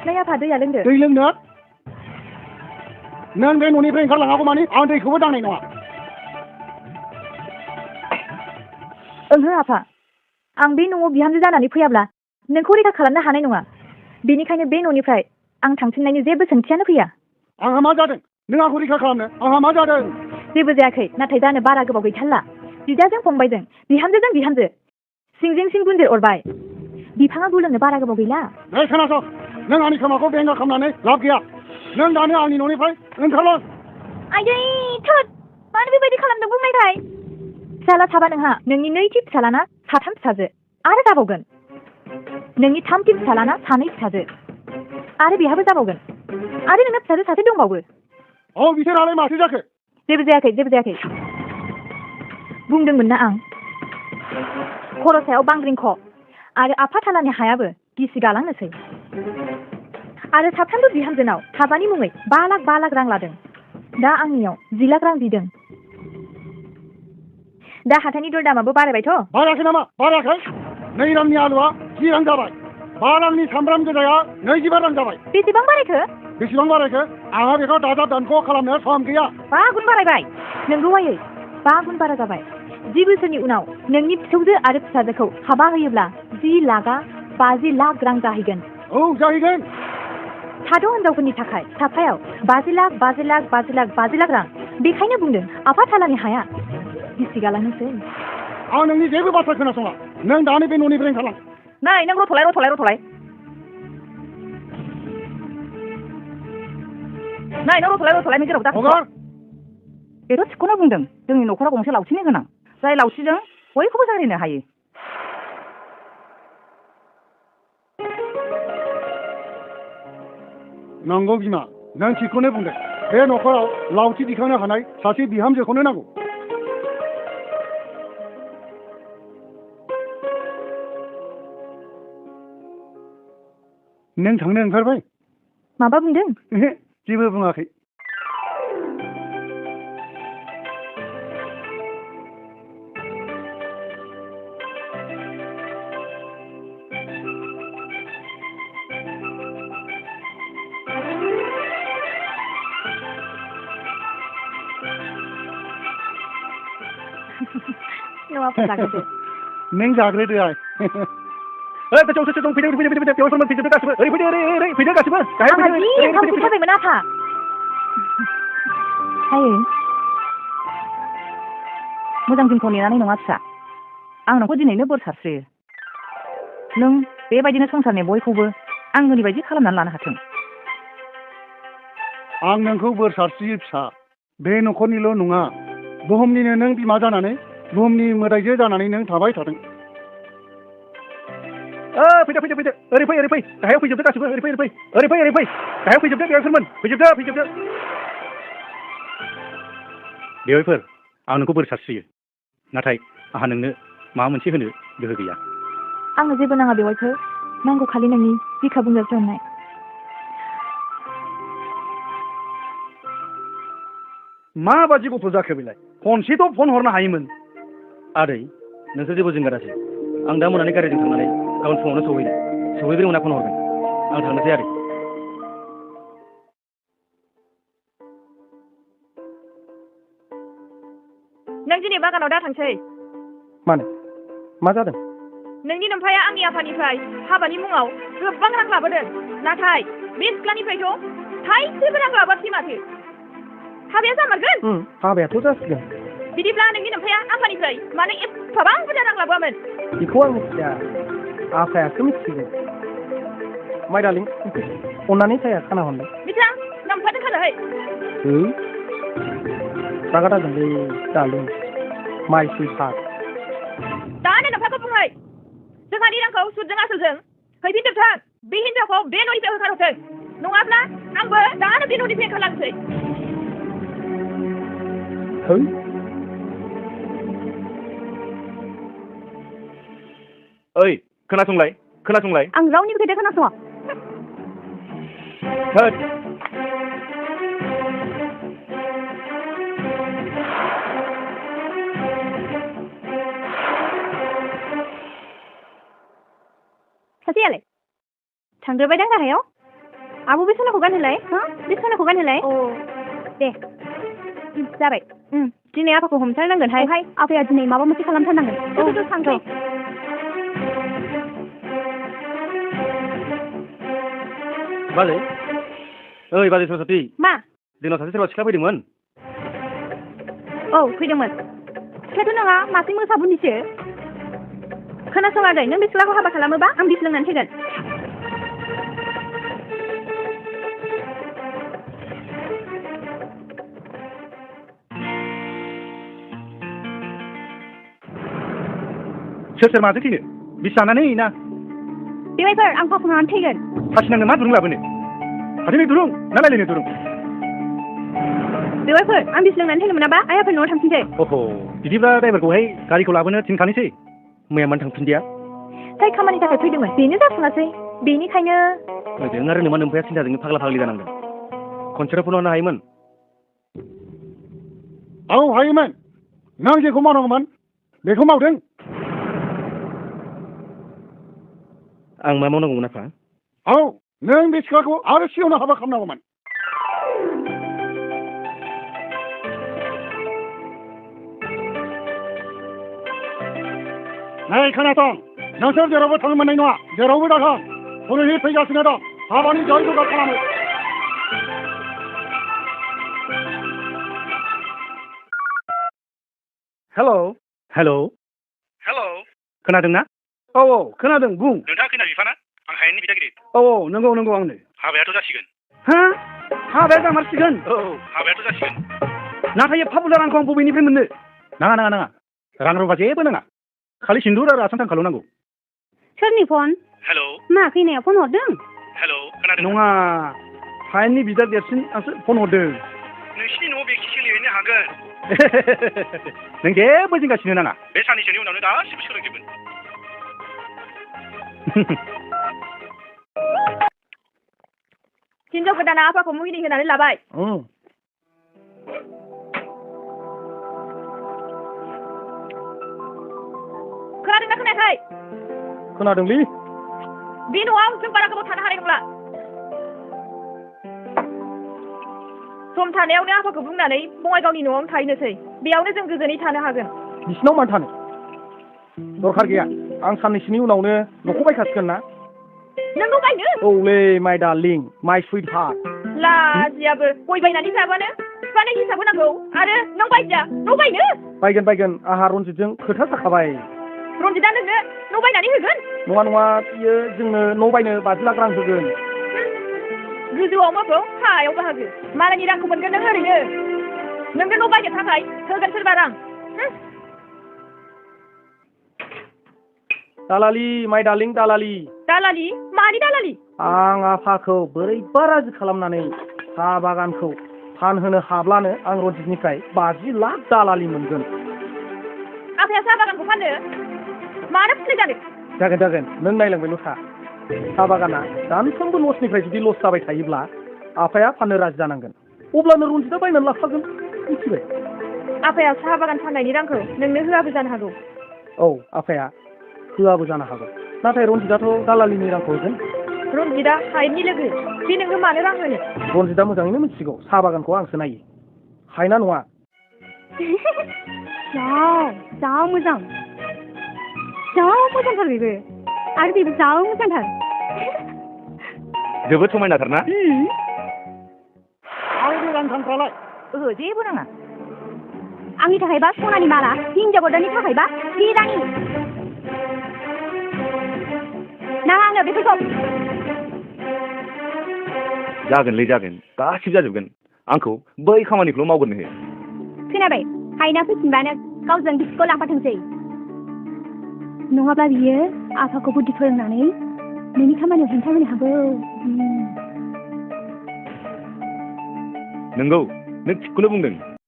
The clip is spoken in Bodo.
नै आफा दैया लोंदो। दै लोंनो नों बे न'निफ्राय ओंखारलाङागौ मानि आं दैखौबो दांनाय नङा। ओंहो आफा, आं बे न'आव बिहामजो जानानै फैयाब्ला नोंखौ रैखा खालामनो हानाय नङा। बेनिखायनो बे न'निफ्राय आं थांफिननायनि जेबो सोंथियानो फैया। आंहा मा जादों नों आंखौ रैखा खालामनो? आंहा मा जादों? जेबो जायाखै, नाथाय जानो बारा गोबाव गैथारला। बिदाजों फंबायजों बिहामजोजों बिहामजो सिंजों सिं गुनजेर अरबाय। बिफाङा गुलुंनो बारा गोबाव गैला। नै खोनासं, नों आंनि खोमाखौ बेंगा खालामनानै लाब गैया। नों दानो आंनि न'निफ्राय ओंखारलां। आयै थोद, मानो बेबायदि खालामदों बुंनायखाय। फिसाला साबा नोंहा, नोंनि नैथि फिसालाना साथाम फिसाजो आरो जाबावगोन। नोंनि थामथि फिसालाना सानै फिसाजो आरो बेहाबो जाबावगोन। आरो नोंना फिसाजो सासे दंबावो। औ बिसोरालाय माथो जाखो? जेबो जायाखै, जेबो जायाखै। बुंदोंमोन ना आं, खर' सायाव बांग्रिंख' आरो आफाथालानि हायाबो गिसि गालांनोसै। आरो साफ्रोमबो बिहामजोनाव हाबानि मुङै 5 लाख रां लादों। दा आंनियाव 10 लाख रां बिदों। दा हाथाइनि दर दामाबो बारायबायथ'। बारायाखै नामा? बारायाखै। 2 रांनि आलुआ 10 रां जाबाय। 5 रांनि सामब्राम गोजाया 25 रां जाबाय। बेसेबां बारायखो? बेसेबां बारायखो? आंहा बेखौ दाजाब दानख' खालामनो सम गैया। 5 गुन बारायबाय। नोंगौ आयै, 5 गुन बारा जाबाय। 10 बोसोरनि उनाव नोंनि फिसौजो आरो फिसाजोखौ हाबा होयोब्ला 10 लाखआ 50 लाख रां जाहैगोन। औ जाहैगोन। साद' हिनजावफोरनि थाखाय साफायाव 50 लाख, 50 लाख, 50 लाख, 50 लाख रां। बेखायनो बुंदों आफाथालानि हाया गिसि गालांनोसै। आं नोंनि जेबो बाथ्रा खोनासङा। नों दानो बे न'निफ्राय ओंखारलां। नै नों रथ'लाय। नै नों रथ'लाय नों जेराव हगार। बेथ' थिगखौनो बुंदों। जोंनि न'खरा गंसे लावथिनि गोनां, जाय लावथिजों बयखौबो जारिनो हायो। नंगौ बिमा, नों थिगखौनो बुंदों। बे न'खराव लावथि दिखांनो हानाय सासे बिहामजोखौनो नांगौ। नों थांनो ओंखारबाय? माबा बुंदों? जेबो बुङाखै। नों जाग्रोदो आइ। मोजां दिनखौ नेनानै नङा फिसा, आं नोंखौ दिनैनो बोर सारस्रियो। नों बेबायदिनो संसारनि बयखौबो आंनि बायदि खालामनानै लानो हाथों। आं नोंखौ बोर सारस्रियो फिसा। बे न'खरनिल' नङा, बुहुमनिनो नों बिमा जानानै, बुहुमनि मोदाइजो जानानै नों थाबाय थाथों। फैदो ओरै फै गाहायाव फैजोबदो गासिबो। ओरै फै गाहायाव फैजोबदो बेवाइफोरमोन। फैजोबदो बेवाइफोर, आं नोंखौ बोर सारस्रियो, नाथाय आंहा नोंनो माबा मोनसे होनो गोहो गैया। आंनो जेबो नाङा बेवाइफोर, नांगौ खालि नोंनि बिखा बुंजाबसो होननाय। माबादि गथ' जाखो बेलाय? खनसेथ' फन हरनो हायोमोन। आदै, नोंसोर जेबो जिंगारासै। आं दा मोनानि गारिजों थांनानै गाबोन फुङावनो सहैग्रोनो मोना फन हरगोन। आं थांनोसै आदै। नों दिनै बागानाव दा थांसै। मानो? मा जादों? नोंनि नोमफाया आंनि आफानिफ्राय हाबानि मुङाव गोबां रां लाबोदों। नाथाय बे सिख्लानिफ्रायथ' थाइसेबो रां लाबोआसै माथो। हाबाया जामारगोन? हाबायाथ' जासिगोन। बिदिब्ला नोंनि नोमफाया आफानिफ्राय मानो एफाबां बुरजा रां लाबोआमोन? बेखौ आं मिथिया, आफायासो मिथिगौ। माइ दालिं, अननानै साया खाना हरलाय। बिथां, नोमफाजों खानोहै। रागा दाजोंलै दालिं, माइ सार। दानो नोमफाखौ बुंहै, जोंहानि रांखौ सुदजों आसोलजों हैफिनजोबथों। बे हिनजावखौ बे न'निफ्राय होखारहरथों, नङाब्ला आंबो दानो बे न'निफ्राय ओंखारलांसै। ओइ, खोनासंलाय। आं रावनिबो खोथा खोनासङा। सासेयालाय थांदेरबायदां गाहायाव। आब' बे सनाखौ गानहोलाय हा बे सनाखौ गानहोलाय अ दे जाबाय दिनै आफाखौ हमथारनांगोनहाय आफाया दिनै माबा मोनसे खालामथारनांगोन औ थांसै बाजै ओइ बाजै सरस्वती मा जोंनाव सासे सोरबा सिख्ला फैदोंमोन औ फैदोंमोन सिख्लाथ' नङा मासे मोसा बुन्दिसो खोनासं आगै नों बे सिख्लाखौ हाबा खालामोबा आं बिस लोंनानै फैगोन सोर माजों थैनो बिस जानानै ना बेवाइफोर आं फाखुनानै थैगोन फासिनांनो मा दुरुं लाबोनो फाथैनि दुरुं ना लायलायनो दुरुं बेवाइफोर आं बिस लोंनानै थैनो मोनाबा आइ आफा न'आव थांफिनसै अह बिदिब्ला ड्राइभारखौहाय गारिखौ लाबोनो थिनखानोसै मैया मानो थांफिनदिया जाय खामानि थाखाय फैदोंमोन बेनो जाफुङासै बेनिखायनो ओजों आरो नोमा नोम्फाया सिन्थाजोंनो फाग्ला फाग्लि जानांदों खनसेनो फन हरनो हायोमोन औ हायोमोन नों जेखौ मावनांगौमोन बेखौ मावदों आं मा मावनांगौमोन आफा औ नों बे सिख्लाखौ आरो सिगाङावनो हाबा खालामनांगौमोन नै खोनासं नोंसोर जेरावबो थांनो मोननाय नङा जेरावबो दाथां पुर'हित फैगासिनो दं हाबानि जय जगार खालामो हेलौ खोनादोंना औ औ खोनादों बुं नोंथाङा खैना बिफाना आं हायेननि बिदागिरि औ औ नंगौ नंगौ आंनो हाबायाथ' जासिगोन हा हाबाया जामारसिगोन औ हाबायाथ' जासिगोन नाथाय एफा बुरजा रांखौ आं बबेनिफ्राय मोननो नाङा नाङा नाङा रां रुफा जेबो नाङा खालि सिन्दुर आरो आसान थांखाल' नांगौ सोरनि फन हेलौ मा खैनाया फन हरदों हेलौ खोनादों नङा हायेननि बिदा देरसिन आंसो फन हरदों नोंसिनि न'आव बेखि सोलिहैनो हागोन नों जेबो जिंगासिनो नाङा बे साननैसोनि उनावनो गासिबो सोलोंजोबगोन हिनजाव गोदाना आफाखौ मुहिनि होनानै लाबाय खोनादोंना खोनायाखै खोनादोंलै बे न'आव जों बारा गोबाव थानो हानाय नंला सम थानायावनो आफाखौ बुंनानै बङाइगावनि न'आवनो थाहैनोसै बेयावनो जों गोजोनै थानो हागोन बिसिनाव मानो थानो दरखार गैया आं साननैसोनि उनावनो न'खौ बायखासिगोन ना नोंखौ बायनो औलै माइ डार्लिं माइ सुइट हार्ट लाजियाबो गय बायनानै जाबानो बिफानो हिसाब होनांगौ आरो नों बायदिया न' बायनो बायगोन आंहा रनजितजों खोथा जाखाबाय रनजितआ नोंनो न' बायनानै होगोन नङा बियो जोंनो न' बायनो 5 लाख रां होगोन गोजौआव माखौ हायाव बाहागो मालायनि रांखौ मोनगोन नों ओरैनो नोंनो न' बायनो थाखाय होगोन सोरबा रां दालालि माइ डार्लिं दालालि दालालि मानि दालालि आं आफाखौ बोरैबा राजि खालामनानै साहा बागानखौ फानहोनो हाब्लानो आं रनजितनिफ्राय 50 लाख दालालि मोनगोन आफाया साहा बागानखौ फानो मानो फिथाइ जागोन नों नायलांबायल' था साहा बागाना दानफ्रोमबो लसनिफ्राय जुदि लस जाबाय थायोब्ला आफाया फाननो राजि जानांगोन अब्लानो रनजितआ बायनानै लाखागोन मिथिबाय आफाया साहा बागान फाननायनि रांखौ नोंनो होआबो जानो हागौ औ आफाया होआबो जानो हागौ नाथाय रनजितआथ' दालालिनि रांखौ होगोन रनजितआ हायेननि लोगो बे नोंनो मानो रां होनो रनजितआ मोजाङैनो मिथिगौ साहा बागानखौ आंसो नायो हायना नङा जा मोजां मोजांथार बेबो आरो बेबो जा मोजांथार जोबोद समायनाथारना आरो बे रांखान्थियालाय ओहो जेबो नाङा आंनि थाखायबा सनानि माला हिनजाव गोदाननि थाखायबा हिरानि नाङा आंनो बेफोरखौ जागोन गासिबो जाजोबगोन आंखौ बै खामानिखौल' मावग्रोनो हो खोनाबाय हायना फैफिनबानो गावजों बिसिखौ लांफाथोंसै नङाब्ला बियो आफाखौ बुद्धि फोरोंनानै नोंनि खामानियाव हेंथा होनो हागौ नंगौ नों थिगखौनो बुंदों